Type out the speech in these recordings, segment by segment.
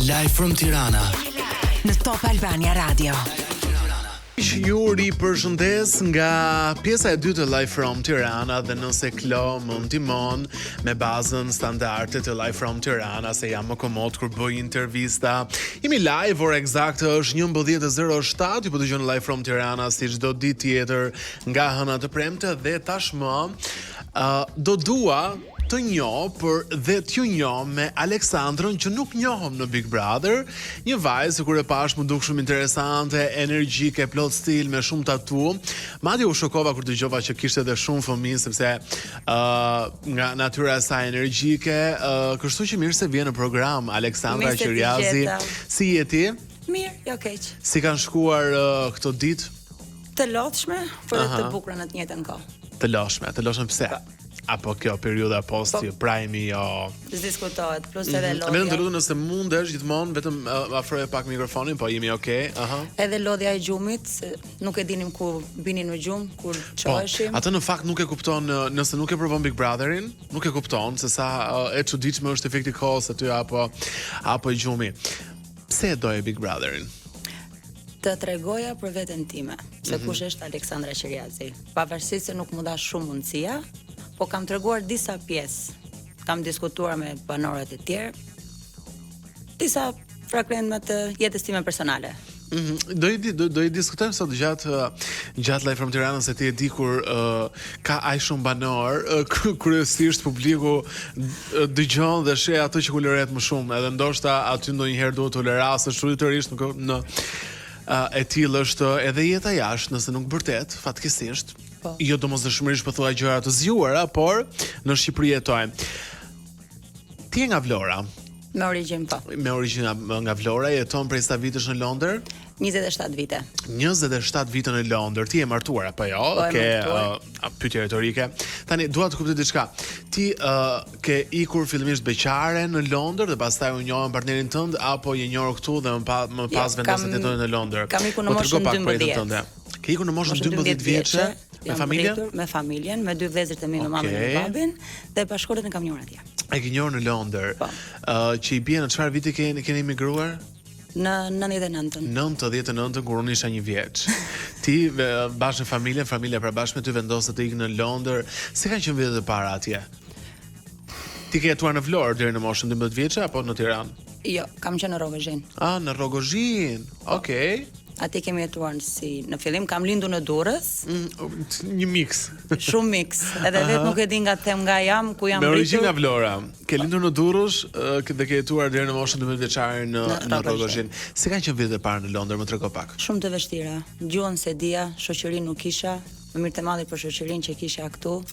Live from Tirana në Top Albania Radio. Ju ripërshëndes nga pjesa e dytë e Live from Tirana dhe nëse Klo më ndihmon me bazën standarde të Live from Tirana se jam më komod kur bëj intervista. Jemi live, ora ekzakte është 11:07, ju po dëgjoni Live from Tirana si çdo ditë tjetër nga e hëna të premte dhe tashmë uh, do dua të njoh por dhe t'ju njoh me Aleksandrën që nuk njohëm në Big Brother, një vajzë që kur e pashë m'u duk shumë interesante, energjike, plot stil, me shumë tatu. Madje u shokova kur dëgjova që kishte edhe shumë fëmijë sepse uh, nga natyra e saj energjike, uh, kështu që mirë se vjen në program Aleksandra Mirë se të Qiriazi. gjeta. Si je ti? Mirë, jo keq. Si kanë shkuar uh, këto ditë? Të lodhshme, por edhe të bukura në të njëjtën kohë. Të lodhshme, të lodhshme pse? Apo kjo periudha post Po. prime jo. S'diskutohet, plus edhe lodhja. Mhm. Vetëm të lutem nëse mundesh gjithmonë vetëm uh, afroje pak mikrofonin, po jemi okay. Aha. Edhe lodhja e gjumit, se nuk e dinim ku binin në gjumë, kur Po, çoheshim. atë në fakt nuk e kupton uh, nëse nuk e provon Big Brotherin, nuk e kupton se sa uh, e çuditshme është efekti kohës aty apo apo i gjumi. Pse e doje Big Brotherin? Të tregoja për veten time, se Mhm. kush është Aleksandra Qiriazi. Pavarësisht se nuk më dha shumë mundësia, po kam treguar disa pjesë. Kam diskutuar me banorët e tjerë, disa fragmente të jetës time personale. Mm -hmm. Do i di- do, do i diskutojmë sot gjatë uh, gjatë Live from Tirana se ti e di kur uh, ka aq shumë banor, uh, kryesisht publiku uh, dëgjon dhe sheh ato që ulëret më shumë, edhe ndoshta aty ndonjëherë duhet të ulërasësh çuditërisht nuk në uh, e tillë është edhe jeta jashtë, nëse nuk bërtet, fatkeqësisht. Po. Jo domosdoshmërisht po thua gjëra të zgjuara, por në Shqipëri jetojmë. Ti je nga Vlora, Me origjinë po. me origjinë nga Vlora, jeton prej sa vitesh në Londër? 27 vite. 27 vite në Londër. Ti je martuar apo jo? Po, e ke martuar. uh, pyetje retorike. Tani dua të kuptoj diçka. Ti uh, ke ikur fillimisht beqare në Londër dhe pastaj u njohën partnerin tënd apo je njohur këtu dhe më, pa, më pas Jo, vendose kam- të jetoje në Londër? kam ikur në Po, trego moshën pak për jetën 12. tënde. Ke ikur në moshën Moshën 12 vjeçe me jam familjen? rritur Me familjen, me dy vëllezërit e mi, me mamën dhe Okej. me babin dhe bashkëshortin e kam njohur atje. E ke njohur në Londër. Po. Ë, që i bie në çfarë viti keni keni emigruar? Në 99-ën. 99 kur unë isha një vjeç. Ti ve- bashkë me familjen, familja pra bashkë me ty vendose të ikë në Londër. Si kanë qenë vitet e para atje? Ti ke jetuar në Vlorë deri në moshën 12 vjeçe apo në Tiranë? Jo, kam qenë në Rrogozhin. Ah, në Rrogozhin. Okej. Atje kemi jetuar në si në fillim kam lindur në Durrës, Mm, Një mix. shumë mix. Edhe vetë nuk e di nga të them nga jam, ku jam Me origjinë nga rritur. Vlora. Ke lindur në Durrës ë, ke- dhe ke jetuar deri në moshën 12 vjeçare në Në në Rrogozhin. Rrogozhin. Si kanë qenë vitet e para në Londër, më trego pak. Shumë të vështira. Gjuhën se dija, shoqërinë nuk kisha, më mirë të madhi për shoqërinë që kisha këtu.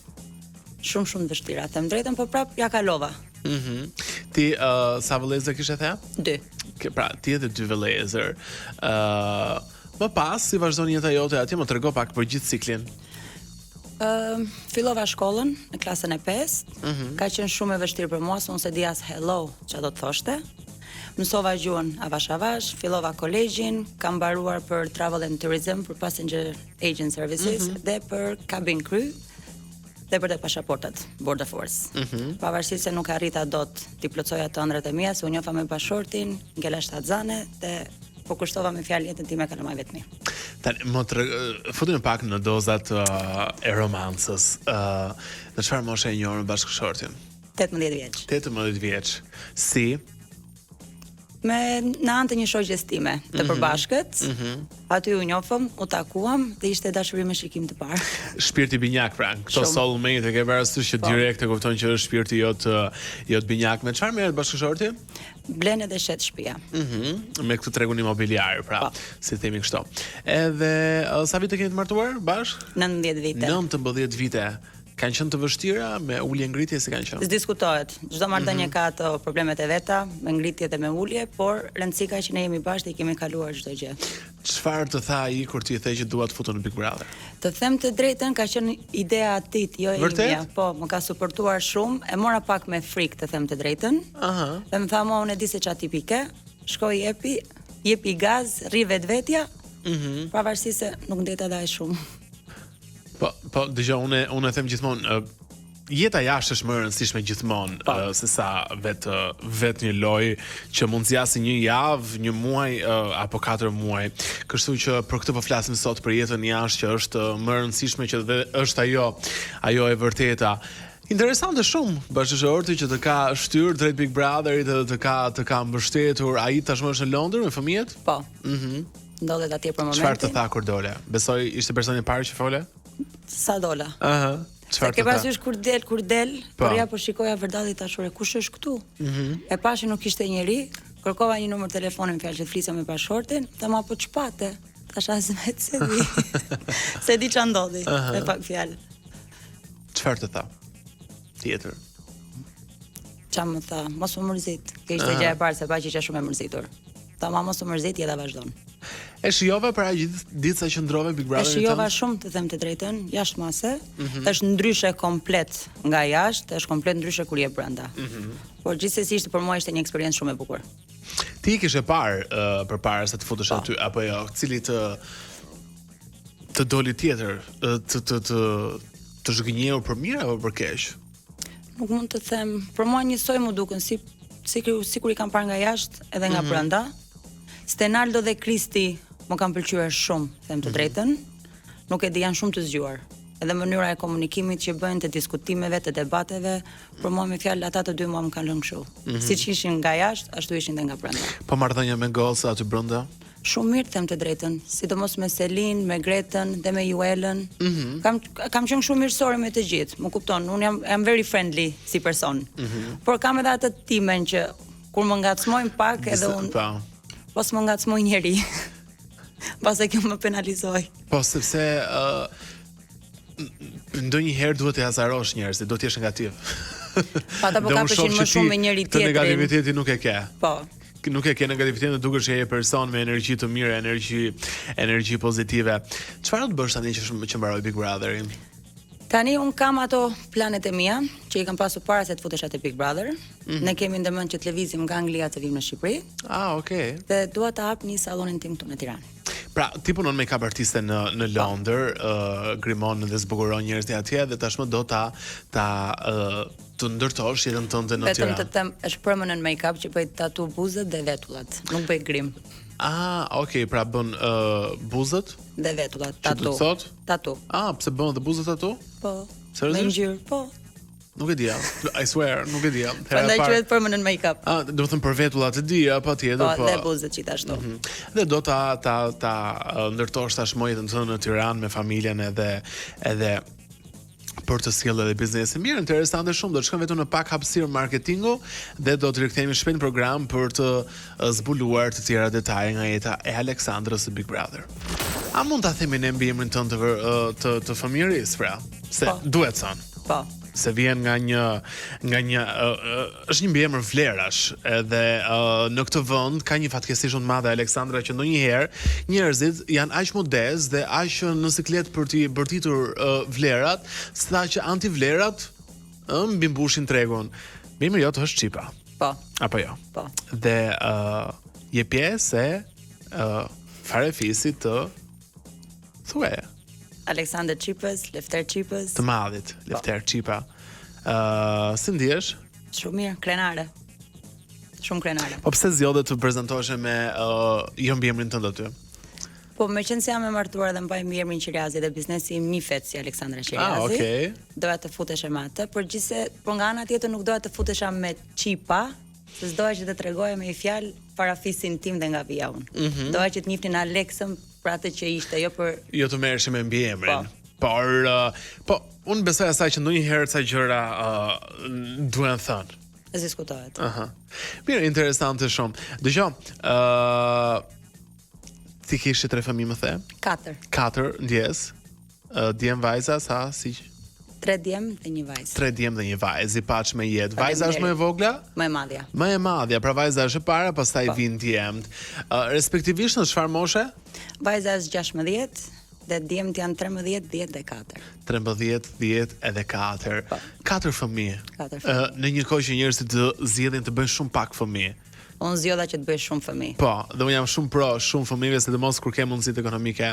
Shumë shumë të vështira. Them drejtën, po prap ja kalova. Mhm. Ti ë, sa vëllezër kishe the? Dy. Ke, pra, ti edhe dy vëllezër. Ë, më pas si vazhdon jeta jote atje, më trego pak për gjithë ciklin. Ëm, fillova shkollën në klasën e 5. Mhm. Ka qenë shumë e vështirë për mua, se unë se di as hello çfarë do të thoshte. Mësova gjuhën avash avash, fillova kolegjin, kam mbaruar për travel and tourism, për passenger agent services Mhm. dhe për cabin crew dhe për të pasaportat, Border Force. Mhm. Pavarësisht se nuk arrita dot t'i plotësoja të ëndrrat e mia, se u njofa me bashortin, ngela shtatzane dhe po kushtova me fjalë jetën time kalamajve të mi. Tani më tre futemi pak në dozat uh, e romancës. Ë, në çfarë moshe e njohur me bashkëshortin? 18 vjeç. 18 vjeç. Si? Me në anë të një shoqes time Mhm. të përbashkët. Aty u njohëm, u takuam dhe ishte dashuri me shikim të parë. Shpirti binjak pra. Këto Shumë. soulmate e ke parasysh që Po. direkt e kupton që është shpirti jot ë, jot binjak. Me çfarë merret bashkëshorti? Blen edhe shet shtëpia. Mhm, me këtë tregun imobiliar, pra, Po. si themi kështu. Edhe ë, sa vite keni të martuar bashkë? 19 vite. 19 vite. Kanë qenë të vështira me ulje ngritje si kanë qenë? S'diskutohet. Çdo marrëdhënie Mhm. ka ato problemet e veta, me ngritje dhe me ulje, por rëndësi ka që ne jemi bashkë dhe i kemi kaluar çdo gjë. Çfarë të tha ai kur ti i the që dua të futem në Big Brother? Të them të drejtën, ka qenë ideja e atij, jo e Vërtet? imja. Po, më ka suportuar shumë, e mora pak me frikë të them të drejtën. Aha. Dhe më tha mua unë e di se ç'a tipi ke, shkoj jepi, jepi gaz, rri vetvetja. Mhm. Mm pavarësisht se nuk ndeta dhe aq shumë. Po, po, dëgjoj, unë unë e them gjithmonë, ë, Jeta jashtë është më e rëndësishme gjithmonë uh, se sa vetë vetë një lojë që mund zgjasë një javë, një muaj uh, apo katër muaj. Kështu që për këtë po flasim sot për jetën jashtë që është më e rëndësishme që dhe është ajo ajo e vërteta. Interesante shumë bashkëshorti që të ka shtyrë drejt Big Brotherit dhe të ka të ka mbështetur. Ai tashmë është në Londër me fëmijët? Po. Mhm. Mm Ndodhet atje për momentin. Çfarë të tha kur dole? Besoj ishte personi i parë që fole? Sa dola. Ëh. Çfarë të tha? Ke parasysh kur del, kur del, po. por ja po shikoja vërdallë thashë ore, kush është këtu? Mhm. Mm e pashë nuk ishte njeri, kërkova një numër telefoni me fjalë që të flisja me bashkëshortin, tha ma po ç'pate? Thashë as vetë s'e di. S'e di ça ndodhi, uh -huh. me pak fjalë. Çfarë të tha? Tjetër. Ça më tha, mos u mërzit. Kjo ishte gjëja e parë se pa që isha shumë e mërzitur. Tha ma mos u mërzit, jeta vazhdon. E shijove për aq ditë sa qëndrove Big Brother? E shijova shumë të them të drejtën, jashtë mase. Mm -hmm. Është ndryshe komplet nga jashtë, është komplet ndryshe kur je brenda. Mm -hmm. Por gjithsesi ishte për mua ishte një eksperiencë shumë e bukur. Ti i kishe parë uh, përpara se të futesh po. aty apo jo? Cili të të doli tjetër, të të të të zhgënjeu për mirë apo për keq? Nuk mund të them, për mua njësoj m'u dukën si si sikur i kam parë nga jashtë edhe nga mm -hmm. brenda. Stenaldo dhe Kristi më kanë pëlqyer shumë, them të mm -hmm. drejtën. Nuk e di, janë shumë të zgjuar. Edhe mënyra e komunikimit që bëjnë të diskutimeve, të debateve, për mua me fjalë ata të dy mua më kanë lënë kështu. Mm -hmm. Siç ishin nga jashtë, ashtu ishin edhe nga brenda. Po marrëdhënia me goca aty brenda? Shumë mirë të them të drejtën, sidomos me Selin, me Gretën dhe me Juelën. Mm -hmm. Kam kam qenë shumë mirësore me të gjithë, më kupton, unë jam jam very friendly si person. Mm -hmm. Por kam edhe atë timen që kur më ngacmojnë pak edhe unë. Po. Po s'më ngacmoi njeri. Pastaj kjo më penalizoi. Po sepse ë uh, ndonjëherë duhet të acarosh njerëzit, duhet të jesh negativ. Pa ata po kapeshin më shumë me njëri tjetrin. Të negativitetin nuk e ke. Po. Nuk e ke negativitetin, dukesh që je person me energji të mirë, energji energji pozitive. Çfarë do të bësh tani që që mbaroi Big Brotherin? Tani un kam ato planet e mia që i kam pasur para se të futesha te Big Brother. Mm -hmm. Ne kemi ndërmend që të lëvizim nga Anglia të vim në Shqipëri. Ah, okay. Dhe dua të hap një sallonin tim këtu në Tiranë. Pra, ti punon make-up artiste në në po. Londër, ë uh, grimon dhe zbukuron njerëzit atje dhe tashmë do ta ta uh, të ndërtosh jetën tënde në Tiranë. Vetëm të them, është permanent make-up që bëj tatu buzët dhe vetullat, nuk bëj grim. Ah, okay, pra bën uh, buzët dhe vetullat, tatu. Që do të Tatu. Ah, pse bën dhe buzët tatu? Po. Seriozisht? Me ngjyrë, po. Nuk e dija. I swear, nuk e dija. Prandaj quhet permanent make-up. Ah, do të thënë për vetullat e dija, patjetër, po. Po, dhe buzët gjithashtu. Mm -hmm. Dhe do ta ta ta ndërtosh tashmë jetën tënde në Tiranë me familjen edhe edhe për të sjellë edhe biznesin. Mirë, interesante shumë. Do të shkojmë vetëm në pak hapësirë marketingu dhe do të rikthehemi shpejt në program për të zbuluar të tjera detaje nga jeta e Aleksandrës së Big Brother. A mund ta themi ne mbiemrin tënd të të të fëmijërisë, pra? Se po. duhet thënë. Po. Se vjen nga një nga një uh, është një mbiemër vlerash edhe uh, në këtë vend ka një fatkeqësi shumë të madhe Aleksandra që ndonjëherë njerëzit janë aq modest dhe aq në siklet për t'i bërtitur uh, vlerat, sa që antivlerat ë uh, mbimbushin tregun. Mbiemri jot është Çipa. Po. Apo jo? Po. Dhe uh, je pjesë e uh, farefisit të thuaje. Aleksandër Çipës, Lefter Çipës. Të madhit, po. Lefter Çipa. Ë, uh, si ndihesh? Shumë mirë, krenare. Shumë krenare. Po pse zgjodhe të prezantoheshe me uh, jo mbiemrin tënd aty? Po meqenëse jam e martuar dhe mbaj mbiemrin Qiriazi dhe biznesi im njihet si Aleksandra Qiriazi. Ah, okay. Doja të futesha me atë, por gjithse, por nga ana tjetër nuk doja të futesha me Çipa, se s'doja që të tregoja me një fjalë farefisin tim dhe nga vija unë. Mm -hmm. Doja që të njihnin Aleksën për atë që ishte, jo për jo të merreshe me mbiemrin. Po. Por uh, po, unë besoj asaj që ndonjëherë ca gjëra uh, duhen thënë. S'diskutohet. Aha. Mirë, interesante shumë. Dëgjo, ë uh, ti kishe tre fëmijë më the? Katër. Katër, ndjesë. Uh, djem vajza sa si Tre djem dhe një vajzë. Tre djem dhe një vajzë, i paç me jetë. Vajza është më e vogla? Më e madhja. Më e madhja, pra vajza është e para, pastaj po. vijnë djemtë. Uh, respektivisht në çfarë moshe? Vajza është 16 dhe djemtë janë 13, 10 dhe 4. 13, 10 edhe 4. Po. Katër fëmijë. Katër fëmijë. Uh, në një kohë që njerëzit të zgjedhin të bëjnë shumë pak fëmijë. Unë zgjodha që të bëj shumë fëmijë. Po, dhe unë jam shumë pro shumë fëmijëve, sidomos kur ke mundësitë ekonomike.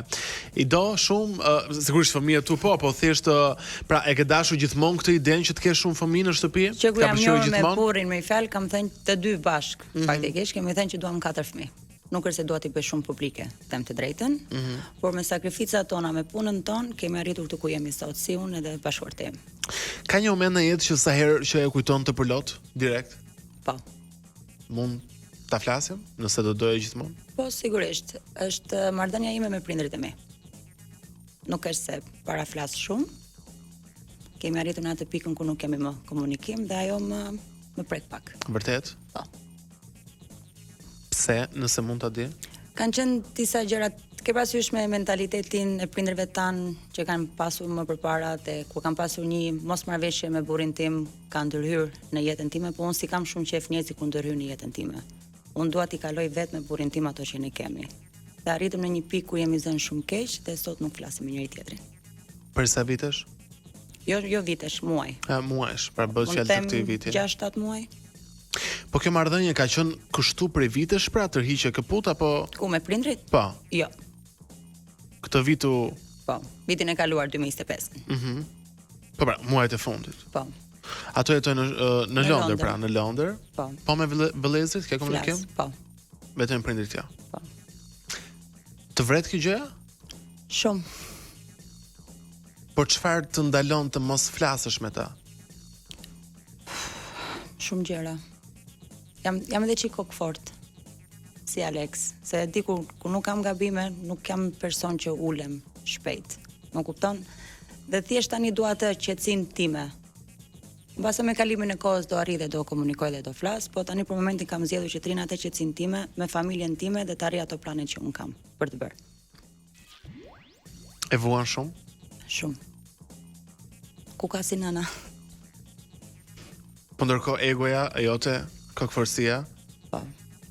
I do shumë, uh, sigurisht fëmijët tu po, po thjesht uh, pra e ke dashur gjithmonë këtë idenë që të kesh shumë fëmijë në shtëpi? Që kur jam njohur me burrin me fjalë, kam thënë të dy bashkë, mm -hmm. faktikisht kemi thënë që duam katër fëmijë. Nuk është se dua t'i bëj shumë publike, them të drejtën, mm -hmm. por me sakrificat tona, me punën tonë, kemi arritur këtu ku jemi sot, si unë edhe bashkëshorti im. Ka një moment në jetë që sa herë që e kujton të përlot direkt? Po. Mund ta flasim nëse do doje gjithmonë? Po sigurisht, është marrëdhënia ime me prindërit e mi. Nuk është se para flas shumë. Kemi arritur në atë pikën ku nuk kemi më komunikim dhe ajo më më prek pak. Vërtet? Po. Pse, nëse mund ta di? Kanë qenë disa gjëra, ke parasysh me mentalitetin e prindërve tanë që kanë pasur më përpara dhe kur kam pasur një mosmarrëveshje me burrin tim, kanë ndërhyrë në jetën time, po unë s'i kam shumë qejf njerëzit kur ndërhyjnë në jetën time. Unë dua t'i kaloj vetë me burrin tim ato që ne kemi. Dhe arritëm në një pikë ku jemi zënë shumë keq dhe sot nuk flasim me njëri tjetrin. Për sa vitesh? Jo, jo vitesh, muaj. A, muajsh, pra bëhet fjalë të këtij viti. 6-7 muaj. Po kjo marrëdhënie ka qenë kështu prej vitesh pra tërhiqe këput apo Ku me prindrit? Po. Jo. Këtë vit u Po, vitin e kaluar 2025. Mhm. Mm po pra, muajt e fundit. Po. Ato jetojnë në në, në Londër, pra, në Londër. Po. Po me vëllezërit ke komunikim? Flas, po. Vetëm prindërit jo. Po. Të vret kjo gjëja? Shumë. Por çfarë të ndalon të mos flasësh me ta? Shumë gjëra. Jam jam edhe çik kokëfortë si Alex, se e di kur kur nuk kam gabime, nuk jam person që ulem shpejt. Më kupton? Dhe thjesht tani dua atë qetësinë time. Mbase me kalimin e kohës do arrij dhe do komunikoj dhe do flas, po tani për momentin kam zgjedhur që të rri në atë qetësinë time, me familjen time dhe të arrij ato plane që un kam për të bërë. E vuan shumë? Shumë. Ku ka si nëna? Po ndërkohë egoja e jote, kokëfortësia? Po.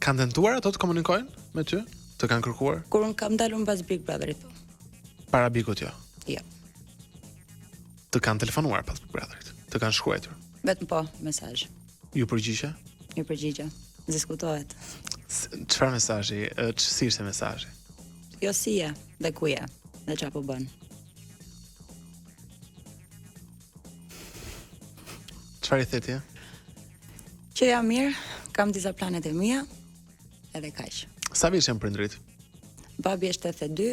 Kanë tentuar ato të komunikojnë me ty? Të kanë kërkuar? Kur un kam dalur mbas Big Brotherit. Po. Para Bigut jo. Jo. Të kanë telefonuar pas Big Brotherit. Të kanë shkruajtur. Vetëm po, mesazh. Iu përgjigje? Iu përgjigja. Diskutohet. Çfarë mesazhi? Ç si ishte mesazhi? Jo si je dhe ku je dhe çfarë po bën. Çfarë i the ti? Që jam mirë, kam disa planet e mia, edhe kaq. Sa vjeç janë prindërit? Babi është 82,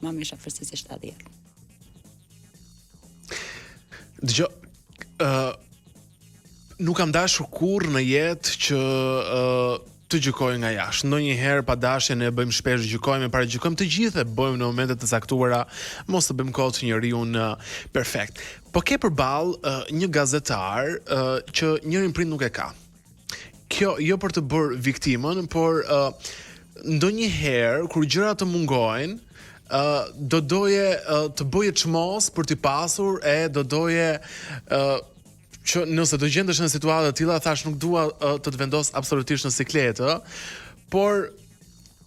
mami është afërsisht 70. Dëgjo, ë uh, nuk kam dashur kurrë në jetë që uh, të gjykoj nga jashtë. Ndonjëherë pa dashje ne bëjmë shpesh gjykojmë e paragjykojmë të gjithë e bëjmë në momente të caktuara, mos të bëjmë kot njeriun uh, perfekt. Po ke përballë uh, një gazetar uh, që njërin prind nuk e ka. Kjo jo për të bërë viktimën, por uh, ndonjëherë kur gjërat të mungojnë, uh, do doje uh, të bëje çmos për t'i pasur e do doje uh, që nëse do gjendesh në situata të tilla, thash nuk dua uh, të të vendos absolutisht në siklet, ë, por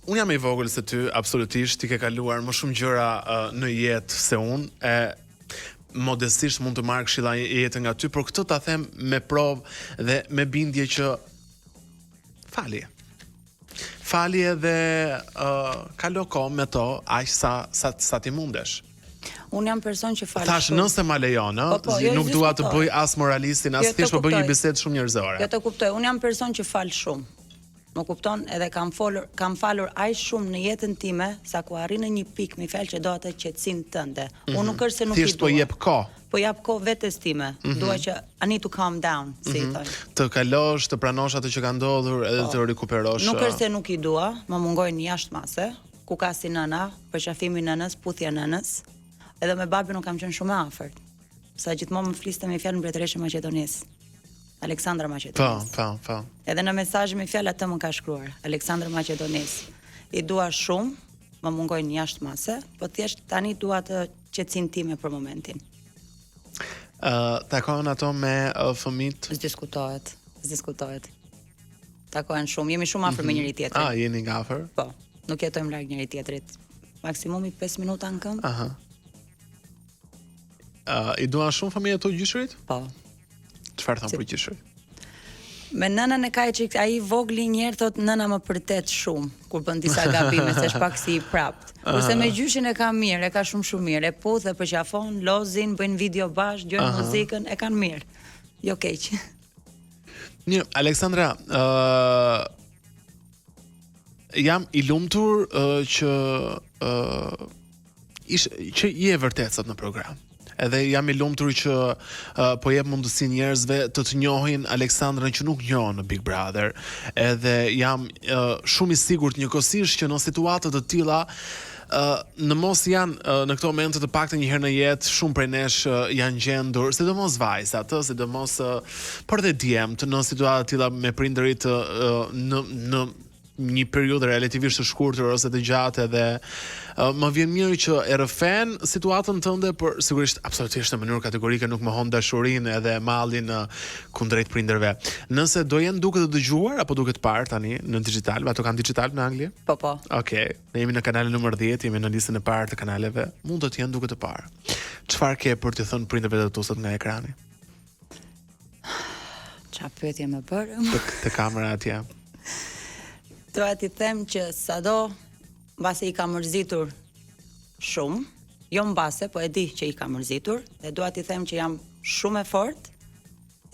unë jam më i vogël se ty, absolutisht, ti ke kaluar më shumë gjëra uh, në jetë se unë, e modestisht mund të marr këshilla jete nga ty, por këtë ta them me provë dhe me bindje që fali. Fali edhe uh, kalo kohë me to aq sa sa sa ti mundesh. Unë jam person që fal Thash nëse ma lejon, ë, po, po, jo, nuk dua të bëj as moralistin, as jo, thjesht po bëj një bisedë shumë njerëzore. Jo të kuptoj, unë jam person që fal shumë. Më kupton, edhe kam folur, kam falur aq shumë në jetën time sa ku arrin në një pikë me fjalë që do atë qetësinë tënde. Mm -hmm. Unë nuk është se nuk i dua. Thjesht po jep kohë. Po jap kohë vetes time. Mm -hmm. Dua që I need to calm down, si mm -hmm. i mhm. thonë. Të kalosh, të pranosh atë që ka ndodhur edhe po. të rikuperosh. Nuk është se nuk i dua, më mungojnë jashtë mase. Ku ka si nëna, përqafimi i nënës, puthja e nënës. Edhe me babin nuk kam qenë shumë e afërt. Sa gjithmonë më fliste me fjalë mbretëreshë e Maqedonisë. Aleksandra e Maqedonisë. Po, po, po. Edhe në mesazh me fjalë atë më ka shkruar, Aleksandra e Maqedonisë. I dua shumë, më mungojnë jashtë mase, po thjesht tani dua atë qetësinë time për momentin. Ë, uh, takohen ato me uh, fëmijët? S'diskutohet, s'diskutohet. Takohen shumë, jemi shumë afër mm -hmm. me mhm. njëri tjetrin. Ah, jeni nga afër? Po. Nuk jetojmë larg njëri tjetrit. Maksimumi 5 minuta në këmbë. Aha. Uh, I duan shumë fëmijët tu gjyshërit? Po. Çfarë thonë për gjyshërit? Me nënën e ka çik ai i vogli një herë thotë nëna më bërtet shumë kur bën disa gabime se është pak si i prapt. Kurse me gjyshin e ka mirë, e ka shumë shumë mirë. E puth, e përqafon, lozin, bëjnë video bashkë, dëgjojnë muzikën, e kanë mirë. Jo keq. Mirë, Aleksandra, ë uh, jam i lumtur uh, që uh, ish që je e vërtetë sot në program. Edhe jam i lumtur që uh, po jep mundësi njerëzve të të njohin Aleksandrën që nuk njohën në Big Brother. Edhe jam uh, shumë i sigurt njëkohësisht që në situata të tilla uh, në mos janë uh, në këto momente të paktën një herë në jetë shumë prej nesh uh, janë gjendur, sidomos vajzat, ë, sidomos uh, por edhe djemtë në situata të tilla me prindërit uh, në në një periudhë relativisht të shkurtër ose të gjatë edhe uh, më vjen mirë që e rrëfen situatën tënde, por sigurisht absolutisht në mënyrë kategorike nuk mohon dashurinë edhe mallin uh, kundrejt prindërve. Nëse do jenë duke të dëgjuar apo duke të parë tani në Digitalb, ato kanë Digitalb në Angli? Po, po. Okej, okay. ne jemi në kanalin numër 10, jemi në listën e parë të kanaleve, mund të të jenë duke të parë. Çfarë ke për t'i thënë prindërve të tu sot nga ekrani? Ça pyetje më bëre? Te, te kamera atje. Doja t'i them që sado mbase i kam mërzitur shumë, jo mbase, po e di që i kam mërzitur, dhe dua t'i them që jam shumë e fortë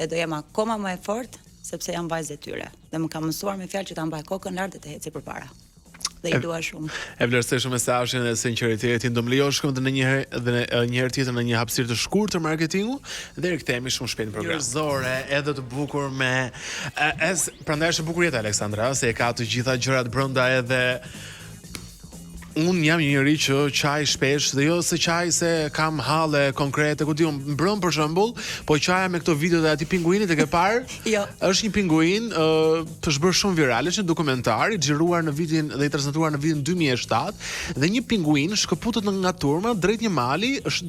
dhe do jem akoma më e fortë sepse jam vajzë e tyre dhe më kanë mësuar me fjalë që ta mbaj kokën lart dhe të eci përpara. Dhe i dua shumë. E vlerësoj shumë mesazhin dhe sinqeritetin. Do më lejosh shkojmë edhe një herë dhe një herë tjetër në një hapësirë të shkurtër marketingu dhe rikthehemi shumë shpejt në program. Njerëzore, edhe të bukur me es, prandaj është e bukur jeta Aleksandra, se e ka të gjitha gjërat brenda edhe Unë jam një njeri që qaj shpesh dhe jo se qaj se kam halle konkrete, ku di unë, mbrëm për shembull, po qaja me këto videot e atij pinguinit e ke parë? Jo. Është një pinguin, ë, është bërë shumë viral, është një dokumentar i xhiruar në vitin dhe i transmetuar në vitin 2007 dhe një pinguin shkëputet nga turma drejt një mali, është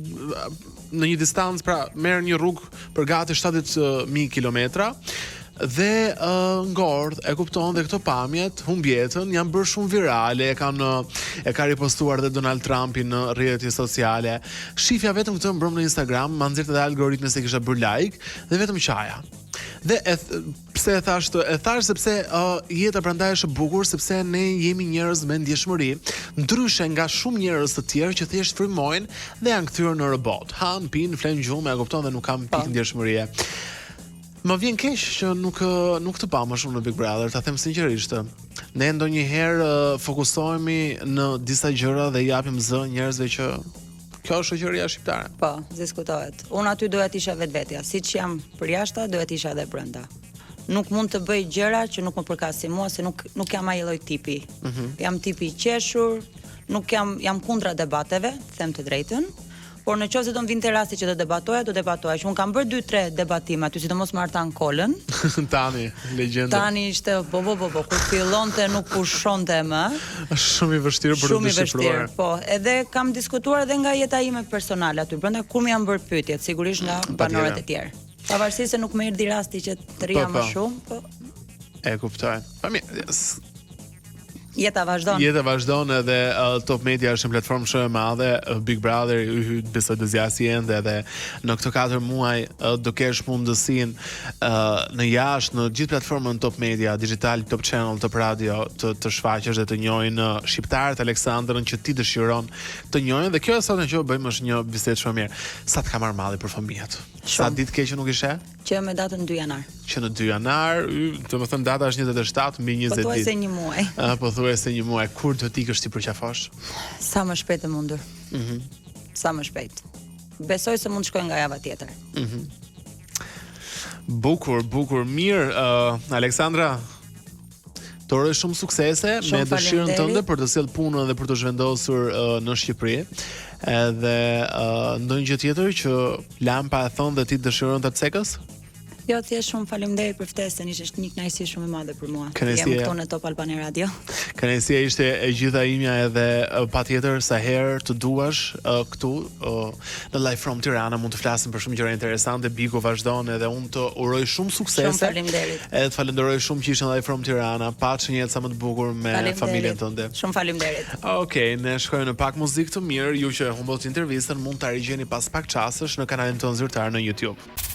në një distancë pra merr një rrugë për gati 70000 kilometra dhe uh, ngordh, e kupton dhe këto pamjet humb jetën janë bërë shumë virale, e kanë e ka ripostuar dhe Donald Trumpi në rrjetet sociale. Shifja vetëm këtë mbrëm në Instagram, ma nxirrte edhe algoritmi se kisha bërë like dhe vetëm qaja. Dhe e pse e thash këtë? E thash sepse uh, jeta prandaj është e bukur sepse ne jemi njerëz me ndjeshmëri, ndryshe nga shumë njerëz të tjerë që thjesht frymojnë dhe janë kthyer në robot. Han, pinë, flenë gjumë, e kupton dhe nuk kanë pikë po. ndjeshmërie. Më vjen keq që nuk nuk të pamë më shumë në Big Brother, ta them sinqerisht. Ne ndonjëherë fokusohemi në disa gjëra dhe i japim zë njerëzve që kjo është shoqëria shqiptare. Po, diskutohet. Unë aty doja të isha vetvetja, siç jam përjashta, doja të isha edhe brenda. Nuk mund të bëj gjëra që nuk më përkasin mua, se nuk nuk jam ai lloj tipi. Mm -hmm. Jam tipi i qeshur, nuk jam jam kundra debateve, them të drejtën. Por në qoftë se do më vinte rasti që të debatoja, do debatoja. Që unë kam bërë 2-3 debatime aty, sidomos me Artan Kolën. Tani, legjendë. Tani ishte bo bo bo bo, kur fillonte nuk pushonte më. Është shumë i vështirë për të dëshifruar. Shumë i vështirë, po. Edhe kam diskutuar edhe nga jeta ime personale aty brenda kur më janë bërë pyetjet, sigurisht nga mm, banorët e tjerë. Pavarësisht se nuk më erdhi rasti që të rrija po, më po. shumë, po. E kuptoj. Po mirë, Jeta vazhdon. Jeta vazhdon edhe uh, Top Media është një platformë shumë e madhe, uh, Big Brother yhy besoj do zgjasi ende edhe në këto 4 muaj uh, do kesh mundësinë uh, në jashtë në gjithë platformën Top Media, Digitalb, Top Channel, Top Radio të të shfaqesh dhe të njohin uh, shqiptarët Aleksandrën që ti dëshiron të njohin dhe kjo e sotme që bëjmë është një bisedë shumë e mirë. Sa të ka marrë malli për fëmijët? Sa ditë ke që nuk i sheh? Që me datën 2 janar. Që në 2 janar, domethënë data është 27 mbi 20 ditë. Pothuajse një muaj. Ë, pothuajse një muaj. Kur do të ikësh t'i përqafosh? Sa më shpejt e mundur. Mhm. Mm Sa më shpejt. Besoj se mund të shkoj nga java tjetër. Mhm. Mm bukur, bukur, mirë, uh, Aleksandra, Të uroj shumë suksese me dëshirën tënde për të sjellë punën dhe për t'u zhvendosur uh, në Shqipëri. Edhe uh, ndonjë gjë tjetër që lamë pa e thënë dhe ti dëshiron ta cekësh? Jo, thjesht shumë faleminderit për ftesën, ishte një kënaqësi shumë e madhe për mua. Jam këtu në Top Albania Radio. Kënaqësia ishte e gjitha imja edhe patjetër sa herë të duash këtu në Live from Tirana mund të flasim për shumë gjëra interesante. Bigu vazhdon edhe unë të uroj shumë suksese. Shumë faleminderit. Edhe të falenderoj shumë që ishe në Live from Tirana. Paç një jetë sa më të bukur me familjen tënde. Shumë faleminderit. Okej, okay, ne shkojmë në pak muzikë të mirë. Ju që e humbët intervistën mund ta rigjeni pas pak çastesh në kanalin tonë zyrtar në YouTube.